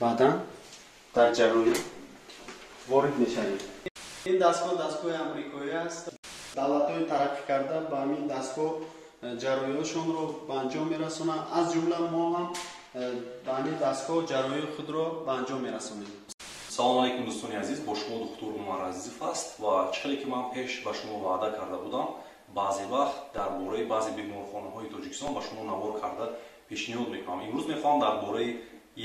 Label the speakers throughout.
Speaker 1: Баъдан дар ҷарроҳӣ ворид мешавем. Ин дастгоҳ дастгоҳи амрикоӣ аст. Давлатҳои тараққӣ карда ба ҳамин дастгоҳ ҷарроҳиҳошонро ба анҷом мерасонанд. Аз ҷумла мо ҳам ба ҳамин дастгоҳ ҷарроҳии худро ба анҷом мерасонем.
Speaker 2: Салом алейкум, дӯстони азиз, бо шумо духтур Умар Азизов аст ва чӣ хеле ки ман пеш ба шумо ваъда карда будам, баъзе вақт дар бораи баъзе беморхонаҳои Тоҷикистон ба шумо навор карда пешниҳод мекунам. Имрӯз мехоҳам дар бораи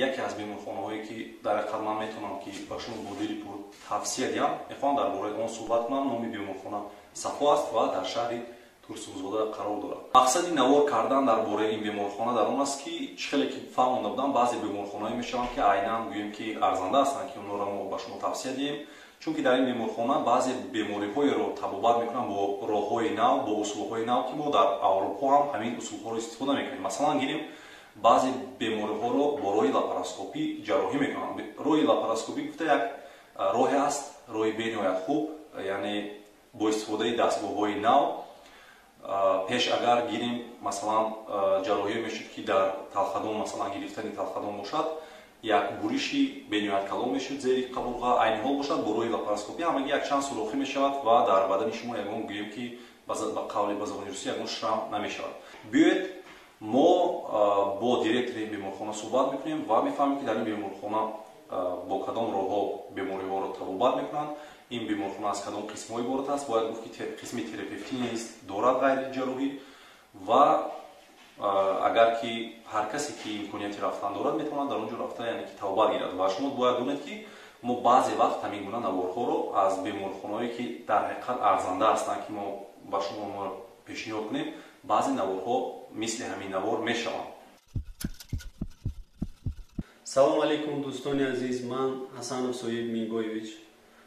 Speaker 2: яке аз беморхонаҳое ки дар ҳақиқат ман метавонам ки ба шумо бо дили пур тавсия диҳам, мехоҳам дар бораи он суҳбат кунам. Номи беморхона Сафо аст ва дар шаҳри Турсунзода қарор дорад. Мақсади навор кардан дар бораи ин беморхона дар он аст ки чӣ хеле ки фаҳмонда будам, баъзе беморхонаҳое мешаванд ки айнан гӯем ки арзанда ҳастанд, ки онҳоро мо ба шумо тавсия диҳем, чунки дар ин беморхона баъзе бемориҳоеро табобат мекунанд бо роҳҳои нав, бо усулҳои нав, ки мо дар Аврупо ҳам ҳамин усулҳоро истифода мекунем. Масалан гирем, баъзе бемориҳоро бо роҳи лапароскопӣ ҷарроҳӣ мекунанд. Роҳи лапароскопӣ гуфта як роҳе аст, роҳи бениҳоят хуб, яъне бо истифодаи дастгоҳҳои нав. Пеш агар гирем, масалан, ҷарроҳӣ мешуд ки дар талхадон, масалан, гирифтани талхадон бошад, як буриши бениҳоят калон мешуд зери қабурға. Айни ҳол бошад, бо роҳи лапароскопӣ ҳамагӣ якчанд сурохӣ мешавад ва дар бадани шумо ягон, гӯем ки ба қавли ба забони русӣ, ягон шрам намешавад. Биёед мо бо директори ин беморхона суҳбат мекунем ва мефаҳмем ки дар ин беморхона бо кадом роҳҳо бемориҳоро табобат мекунанд, ин беморхона аз кадом қисмҳо иборат аст. Бояд гуфт ки қисми терапевтӣ низ дорад ғайриҷарроҳӣ ва агар ки ҳар касе ки имконияти рафтан дорад, метавонад дар он ҷо рафта, яъне ки табобат гирад. Ва шумо бояд донед ки мо баъзе вақт ҳамин гуна наворҳоро аз беморхонаҳое ки дар ҳақиқат арзанда ҳастанд, ки мо ба шумо онҳоро пешниҳод кунем, баъзе наворҳо мисли ҳамин навор мешаванд.
Speaker 1: Салом алейкум, дӯстони азиз, ман Ҳасанов Соҳиб Мингоевич,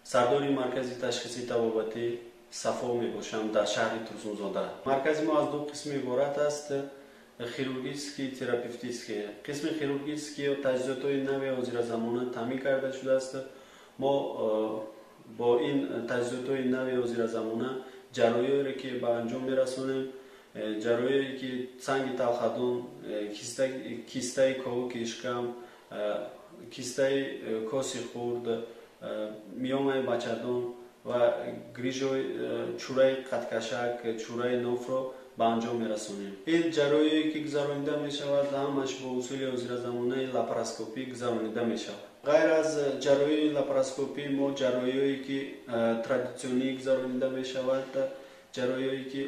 Speaker 1: сардори маркази ташхиси табобатӣ Сафо мебошам дар шаҳри Турсунзода. Маркази мо аз ду қисм иборат аст: хирургический, терапевтический. Қисми хирургический таҷҳизотҳои нави ҳозиразамона таъмин карда шудааст. Мо бо ин таҷҳизотҳои нави ҳозиразамона ҷарроҳиҳоеро ки ба анҷом мерасонем, ҷарроҳие ки санги талхадон, кистаи ковуки шикам, кистаи коси хурд, миёмаи бачадон ва грижои чӯраи қадкашак, чӯраи нофро ба анҷом мерасонем. Ин ҷарроҳие ки гузаронида мешавад, ҳамаш бо усули ҳозиразамонаи лапароскопӣ гузаронида мешавад. Ғайр аз ҷарроҳии лапароскопӣ, мо ҷарроҳиҳое ки традитсионӣ гузаронида мешавад, ҷарроҳиҳое ки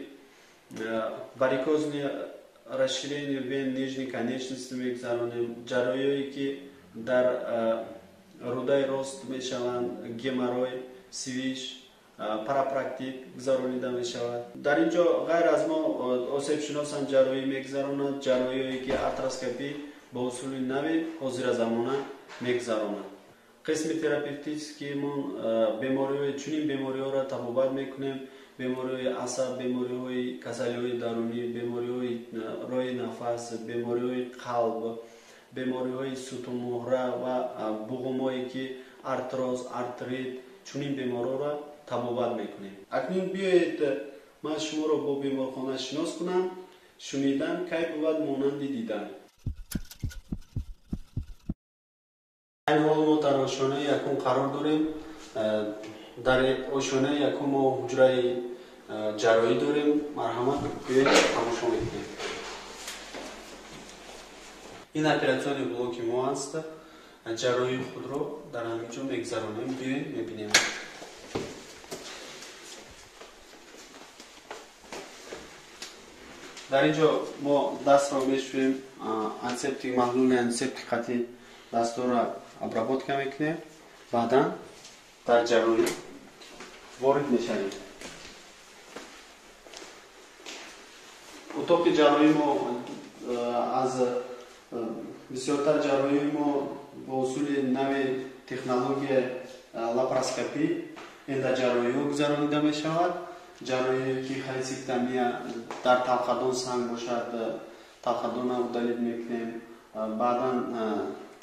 Speaker 1: варикозные расширение вен нижней конечности мегузаронем, ҷарроҳиҳое ки дар рӯдаи рост мешаванд, геморрой, свиш, парапроктит гузаронида мешавад. Дар ин ҷо ғайр аз мо осебшинос ҳам ҷарроҳӣ мегузаронад, ҷарроҳиҳое ки артроскопӣ бо усули нави ҳозиразамона мегузаронад. Қисми терапевтическиймон бемориҳои чунин бемориҳоро табобат мекунем: бемориҳои асаб, бемориҳои касалиҳои дарунӣ, бемориҳои роҳи нафас, бемориҳои қалб, бемориҳои сутунмуҳра ва буғумое ки артроз, артрит, чунин беморҳоро табобат мекунем. Акнун биёед ман шуморо бо беморхона шинос кунам. Шунидан кай бувад монанди дидан. Айни ҳол мо дар ошёнаи якум қарор дорем. Дар ошёнаи якум мо ҳуҷраи ҷарроҳӣ дорем. Марҳамат, биёед тамошо мекунем. Ин оператсиони блоки мо аст. Ҷарроҳии худро дар ҳамин ҷо мегузаронем. Биёед мебинем. Дар ин ҷо мо дастро мешӯем, антисептик, маҳлули антисептик қатӣ дастҳоро обработка мекунем, баъдан дар ҷарроҳӣ ворид мешавем. Утоқи ҷарроҳии мо аз бисёртар ҷарроҳии мо бо усули нави технология лапароскопӣ эндоҷарроҳиҳо гузаронида мешавад. Ҷарроҳие ки холецистектомия дар талхадон санг бошад, талхадонро удалить мекунем. Баъдан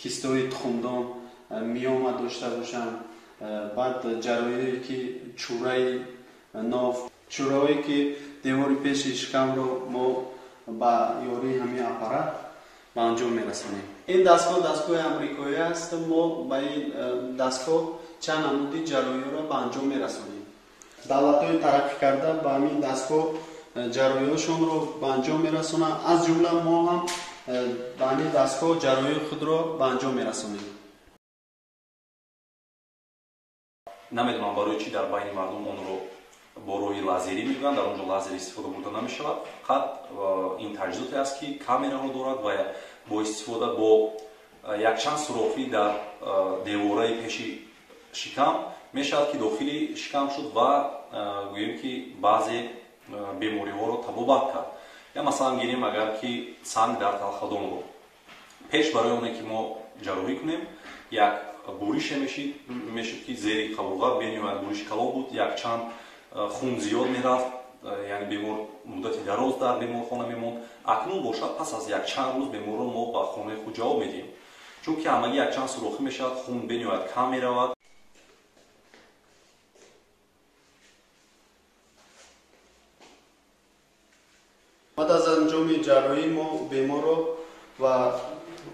Speaker 1: кистои тухмдон, миёма дошта бошанд, баъд ҷарроҳие ки чӯраи ноф, чӯраҳое ки девори пеши шикамро мо ба ёрии ҳамин аппарат ба анҷом мерасонем. Ин дастгоҳ дастгоҳи амрикоӣ аст. Мо ба ин дастгоҳ чанд намуди ҷарроҳиҳоро ба анҷом мерасонем. Давлатҳои тараққӣ карда ба ҳамин дастгоҳ ҷарроҳиҳошонро ба анҷом мерасонанд. Аз ҷумла мо ҳам ба ҳамин дастгоҳ ҷарроҳии худро ба анҷом мерасонем.
Speaker 2: Намедонам барои чӣ дар байни мардум онро бо роҳи лазерӣ мегӯянд. Дар он ҷо лазер истифода бурда намешавад. Фақат ин таҷҳизоте аст, ки камераро дорад ва бо истифода бо якчанд сурохӣ дар девораи пеши шикам мешавад, ки дохили шикам шуд ва гӯем, ки баъзе бемориҳоро табобат кард. Я масалан гирем, агар ки санг дар талхадонро пеш барои оне ки мо ҷарроҳӣ кунем, як бурише мешуд, ки зери қабурға бениҳоят буриши калон буд, якчанд хун зиёд мерафт, яъне бемор муддати дароз дар беморхона мемонд. Акнун бошад, пас аз якчанд рӯз беморро мо ба хонаи худ ҷавоб медиҳем, чунки ҳамагӣ якчанд сурохӣ мешавад, хун бениҳоят кам меравад.
Speaker 1: Баъд аз анҷоми ҷарроҳӣ мо беморро ба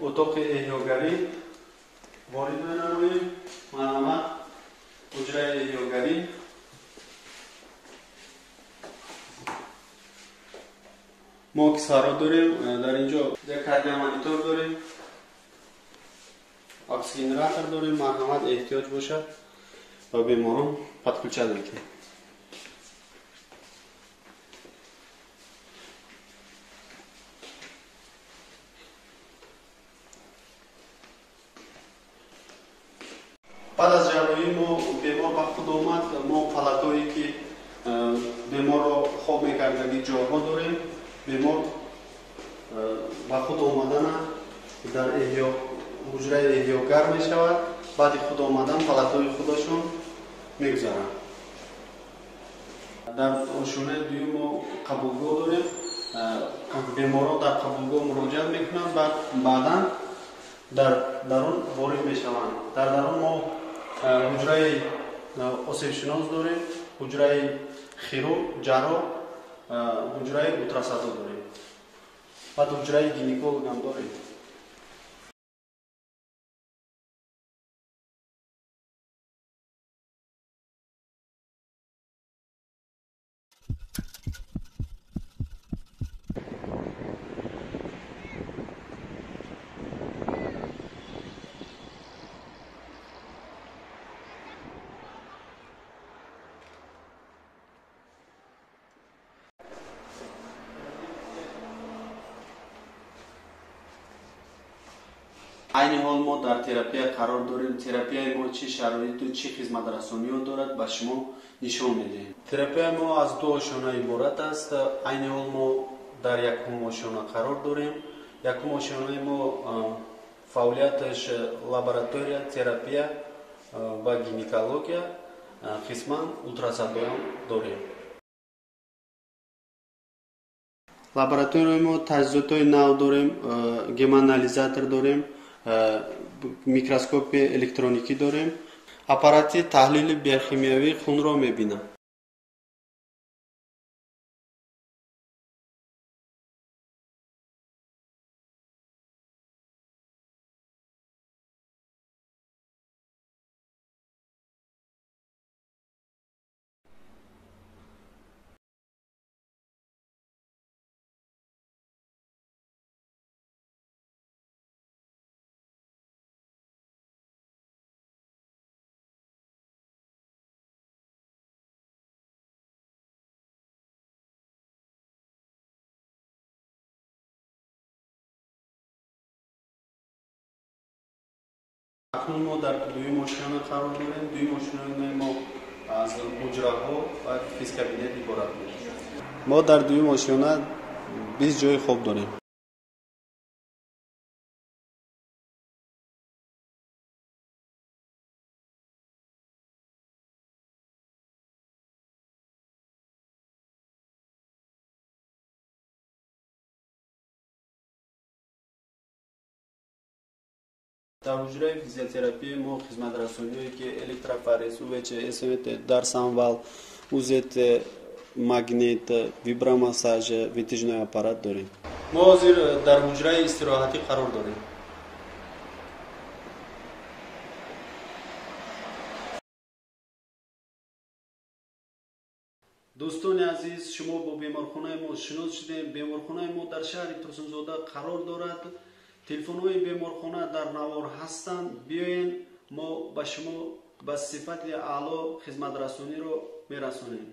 Speaker 1: утоқи эҳёгарӣ ворид менамоем. Марҳамат, ҳуҷраи эҳёгарӣ. Мо кислород дорем, дар ин ҷо як кардиомонитор дорем, оксигенератор дорем. Марҳамат, эҳтиёҷ бошад ба беморон подключать мекунем. Баъд аз ҷарроҳӣ мо бемор ба худ омад. Мо палатое ки беморро хоб мекардагӣ ҷойҳо дорем. Бемор ба худ омадана дар ҳуҷраи эҳёгар мешавад. Баъди худ омадан палатои худашон мегузаранд. Дар ошёнаи дуюм мо қабулгоҳ дорем. Беморон дар қабулгоҳ муроҷиат мекунанд, баъдан дар дарун ворид мешаванд. Дар дарун мо ҳуҷраи осебшинос дорем, ҳуҷраи хирург, ҷарроҳ, ҳуҷраи ултрасадо дорем, баъд ҳуҷраи гинеколог ҳам дорем. Айни ҳол мо дар терапия қарор дорем. Терапияи мо чӣ шароиту чӣ хизматрасониҳо дорад, ба шумо нишон медиҳем. Терапияи мо аз ду ошёна иборат аст. Айни ҳол мо дар якум ошёна қарор дорем. Якум ошёнаи мо фаъолияташ лаборатория, терапия ва гинекология, қисман ултрасадоам дорем. Лабораторияи мо таҷҳизотҳои нав дорем, гемоанализатор дорем, микроскопи электроникӣ дорем, аппарати таҳлили биохимиявии хунро мебинам. Акнун мо дар дуюм ошёна қарор дорем. Дуюм ошёнаи мо аз ҳуҷраҳо ва физкабинет иборат мебошад. Мо дар дуюм ошёна 20 ҷои хоб дорем. Дар ҳуҷраи физиотерапия мо хизматрасониҳое ки электрофорез, УВЧ, СВТ, дарсамвал, УЗТ, магнит, вибромассаж, витяжной аппарат дорем. Мо ҳозир дар ҳуҷраи истироҳатӣ қарор дорем. Дӯстони азиз, шумо бо беморхонаи мо шинос шудем. Беморхонаи мо дар шаҳри Турсунзода қарор дорад. Телефонҳои беморхона дар навор ҳастанд. Биёен, мо ба шумо ба сифати аъло хизматрасониро мерасонем.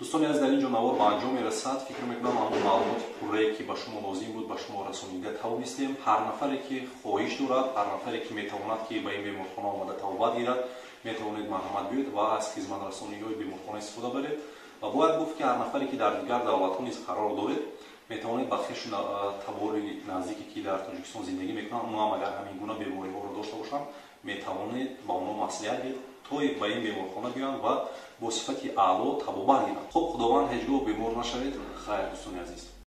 Speaker 2: Дӯстони азиз, дар ин ҷо навор ба анҷом мерасад. Фикр мекунам, ҳамон маълумоти пуррае, ки ба шумо лозим буд, ба шумо расонида тавонистем. Ҳар нафаре, ки хоҳиш дорад, ҳар нафаре, ки метавонад, ки ба ин беморхона омада табобат гирад, метавонед марҳамат биёед ва аз хизматрасониҳои беморхона истифода баред. Ва бояд гуфт, ки ҳар нафаре, ки дар дигар давлатҳо низ қарор доред, метавонед ба хешу табори наздике, ки дар Тоҷикистон зиндагӣ мекунанд, онҳо ҳам агар ҳамин гуна бемориҳоро дошта бошанд, метавонед ба онҳо маслиҳат диҳед, то ба ин беморхона биёянд ва бо сифати аъло табобат гиранд. Хуб, Худованд, ҳеҷ гоҳ бемор нашавед. Хайр, дӯстони азиз.